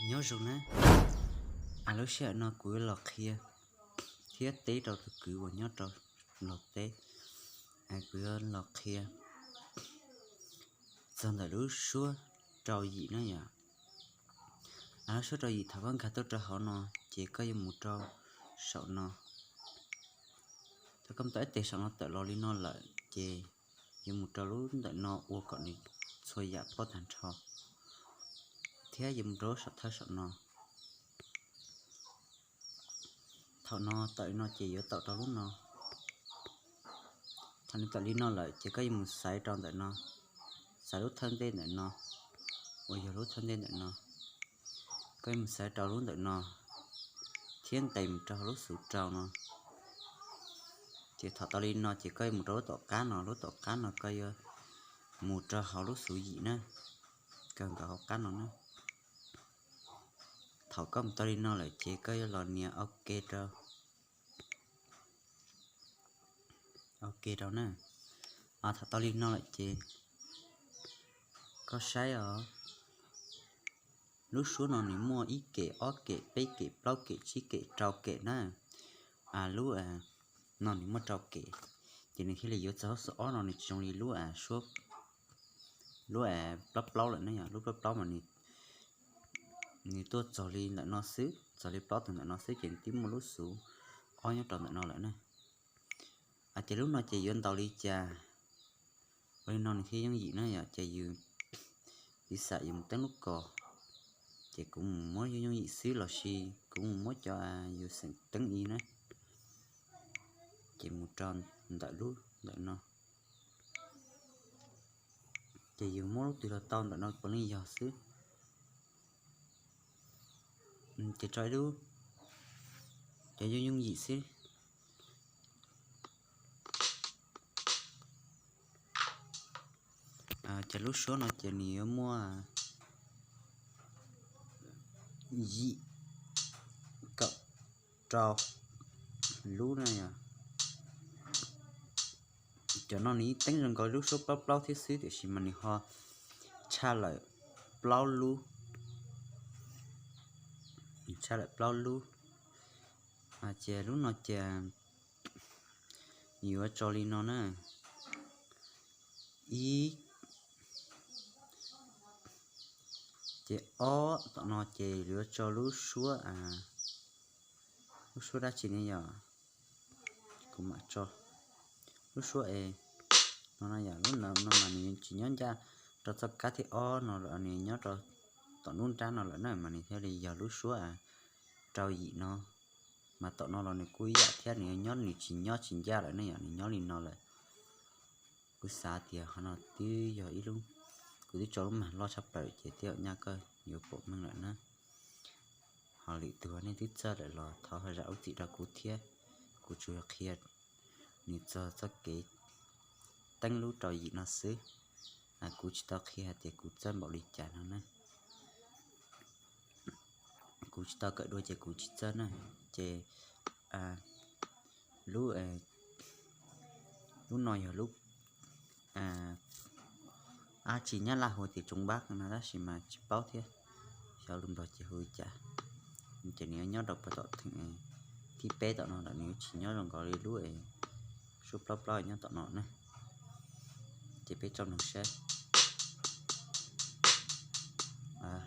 Nyob zoo na, lub sij hawm no kuv yuav los qhia thiab teb rau tus kwv uas nyob rau Nplog teb, kuv yuav los qhia txog ntawm lub suab rau yim na yom. Lub suab rau yim thaum koj nkag tuaj rau hauv no ces koj yuav mus rau saum no. Thaum koj mus tau ib teg saum no tawm los li no lawm ces yuav mus rau lub ntawm no ua kom nws txhua yam paub tag nrho, thiab yuav mus rau lub saum thawj saum no. Thaum no tawm li no ces yuav tawm rau lub no. Thaum nws tawm li no lawm ces koj yuav mus xaiv rau ntawm no, xaiv lub thawj ntej ntawm no, uas yog lub thawj ntej ntawm no. Koj yuav mus xaiv rau lub ntawm no thiab nqes mus rau lub xuv rau no. Ces thaum tau li no ces koj yuav mus rau lub tom qab no, lub tom qab no koj yuav mus rau hauv lub xuv yim na, kawg nkaus hauv qab no na. Thaum koj mus tau li no lawm ces koj yuav los nias ok rau, ok rau na. Thaum tau li no lawm ces koj saib os, lub suab no nws muaj ib kem, ob kem, peb kem, plaub kem, tsib kem, rau kem na. Lub no nws muaj rau kem, ces nws thiaj li yuav txog lub xuv ob no nws tsis zoo li lub, lub plaub plaub lawm na yom. Lub plaub plaub mas nws tuaj txog li ntawm no xwb, txog li plaub tug ntawm no xwb ces nws twb muaj lub xuv ob nyob rau ntawm no lawm na. Ces lub no ces yuav ntaus li cas ua li no nws thiaj yooj yim na yom. Ces yus, piv xam yus mus teeb lub kos, ces kuv mus muab yooj yooj yim xwb los sis kuv mus muab cov yus xeem teeb i na, ces mus rau ntawm lub ntawm no, ces yus muab lub twg los tau ntawm no puav leej yog xwb. Ces tso ib lub, cov yooj yooj yim xwb. Ces lub suab no ces nws yuav muaj yim, kaum, rau lub na yom. Cov no nws yeej teeb zoo nkaus lub suab plaub plaub thiab xwb tiam sis mas nws ho tshaj lawm plaub lub, nws tshaj lawm plaub lub. Ces lub no ces yuav tso li no na, ib, ces ob tom no ces yuav tso lub suab, lub suab dab tsi ne yom. Kuv mam tso lub suab es no no yom, lub no mas nws tsis nyob ncaj rau txoj kab thib ob no lawm, nws nyob rau tom lub nrab no lawm na mas nws thiaj li yog lub suab rau yim no. Mas tom no los nws kuj ib yam thiab, nws nyob nws tsis nyob tsis ncaj lawm ne yom, nws nyob li no lawm. Kuv xav tias qhov no twb yog ib lub, kuv twb tso lub mag loj tshaj plaws ces tej zaum nyaj koj yuav pom meej lawm na. Ho lwm tus nej twb txawj lawm los thov ho zam lub txim rau kuv thiab. Kuv tsuas qhia nws txog txoj kev teeb lub rau yim no xwb. Kuv tsis tau qhia hais tias kuv txawj npaum li cas no na. Kuv tsis tau kawm dua ces kuv tsis txawj na. Ces lub, lub no yog lub dab tsi, Nyab Laj hu tias tsoov npab no tab sis mas tsis paub thiab, xyov lus Nplog ces hu li cas. Ces nws yuav nyob rau puag tom theem thib peb tom no lawm, nws yuav tsis nyob zoo nkaus li lub suab plaub plaub nyob tom no na. Ces peb tso mloog saib.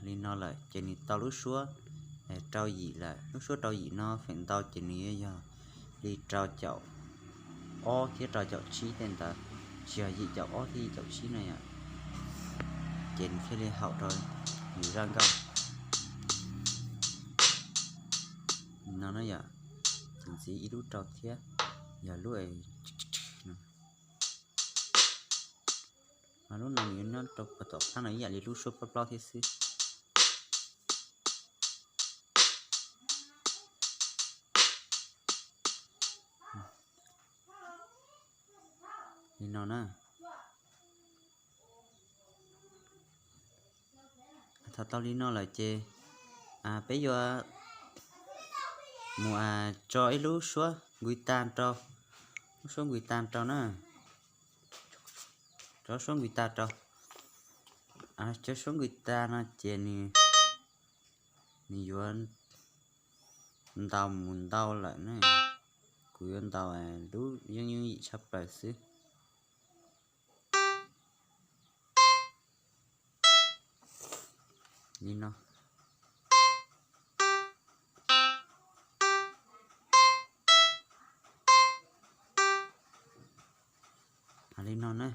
Li no lawm ces nws tau lub suab rau yim lawm. Lub suab rau yim no feem ntau ces nws yuav yog li rau caum ob thiab rau caum tsib tej ntawd, tsis yog yim caum ob thiab yim caum tsib na yom. Ces nws thiaj li haum rau yus zaj nkauj no na yom. Ces ntxiv ib lub rau thiab, yog lub no. Lub no nws yuav nyob rau puag tom qab no ib yam li lub suab plaub plaub thiab xwb. Li no na. Thaum tau li no lawm ces peb yuav mus tso ib lub suab nqis tas rau, lub suab nqis tas rau na. Tso suab nqis tas rau. Tso suab nqis tas no ces nws nws yuav ntaus mus ntau lawm ne. Kuv yuav ntaus lub yooj yooj yim tshaj plaws xwb. Li no. Li no na.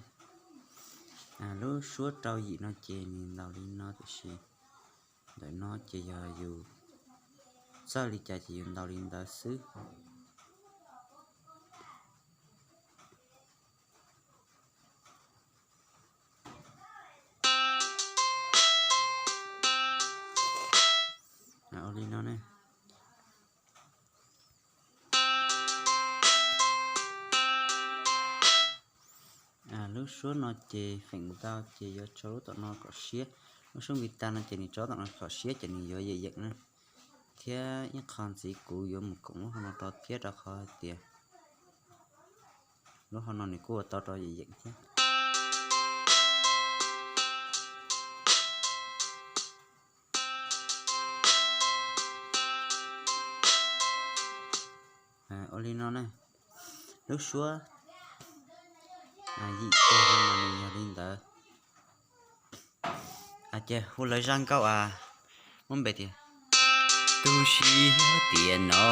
Lub suab rau yim no ces nws ntaus li no, tiam sis ntawm no ces yog yus txawj li cas ces yus ntaus li ntawd xwb. Ua li no ne. Lub suab no ces feem ntau ces yuav tso lub tom no kom siab. Lub suab npi tas no ces nws tso tom no kom siab ces nws yuav yeem yeem na. Thiab ib qho ntxiv kuv yuav mus koom lub hauv no rau thiab, rau qhov hais tias lub hauv no nws kuj ua tau rau yeem yeem thiab. Ua li no na, lub suab yim teg no mas nws yog li ntawd. Ces hu lawv zaj nkauj muab npe tias Tu siab tias no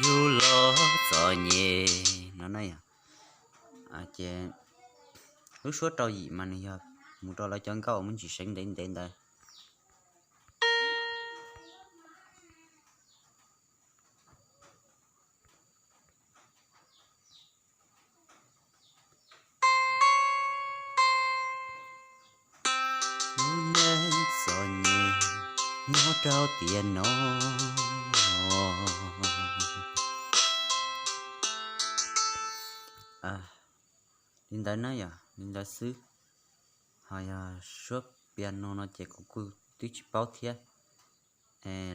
yus los txom nyem no na yom. Ces lub suab rau yim mas nws yog mus rau lawv cov nkauj uas muaj ntsis seev ntev ntev ntawd. Lub neej txom nyem nyob rau tiam no. Li ntawd na yom, li ntawd xwb. Ho yog suab piano no ces kuv kuj twb tsis paub thiab.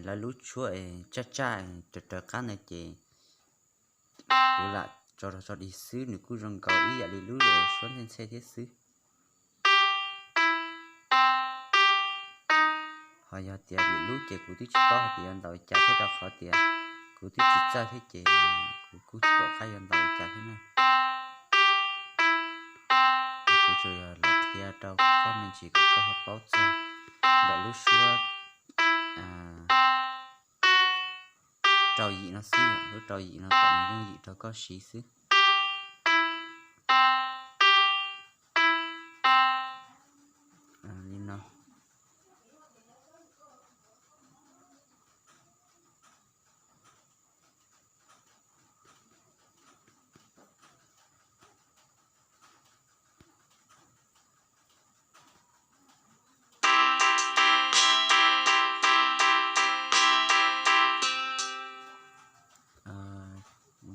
Lawv lub tshuab tsaj tsaj raws raws qab ntawd ces kuv lam tso rau tso dig xwb, nws kuj zoo nkaus ib yam li lub suab ntxhe ntxhe thiab xwb. Ho yog tias lwm lub ces kuv twb tsis paub hais tias yuav ntaus li cas thiab, rau qhov tias kuv twb tsis txawj thiab ces kuv kuj tsis pom qab yuav ntaus li cas thiab na. Kuv tsuas yog los qhia rau koj me ntsis kom koj ho paub txog ntawm lub suab rau yim no xwb, lub rau yim no kom nws yooj yim rau koj siv xwb. Li no.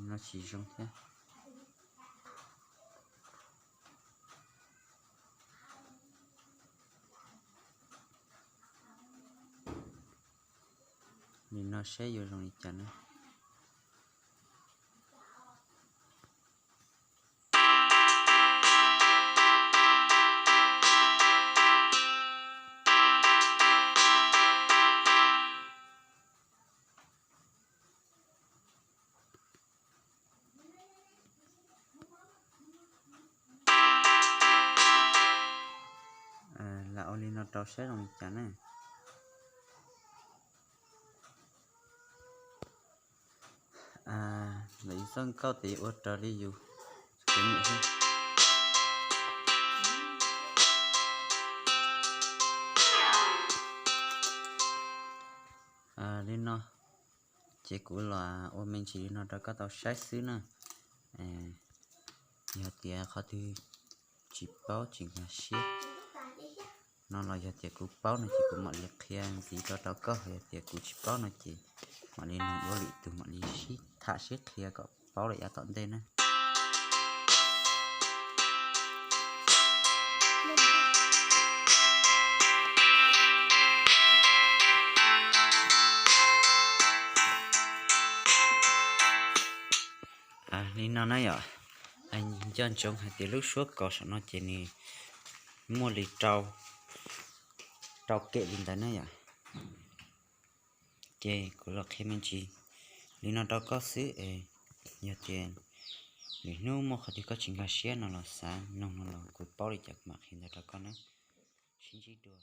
No tsis zoo thiab. Nim no saib yuav zoo li cas na. Lam ua li no rau saib zoo li cas na. Ntawm yus txoj nkauj tes ua raws li yus. Li no, ces kuv los ua me ntsis li no rau koj tau saib xwb na. Yog tias qhov twg tsis paub tsis nkag siab no los yog tias kuv paub no ces kuv mam li qhia ntxiv rau rau koj, yog tias kuv tsis paub no ces mam li nug dua lwm tus mam li sib tham sib qhia kom paub lawm yav tom ntej na. Li no na yom, nco ntsoov hais tias lub suab kos saum no ces nws muaj li rau, rau kem li ntawd na yom. Ces kuv los qhia me ntsis li no rau koj xwb es yog tias lwm hnub muaj qhov twg koj tsis nkag siab no los xav noog no los kuv paub li cas kuv mam qhia ntawd rau koj nawb. Sib ntsib dua.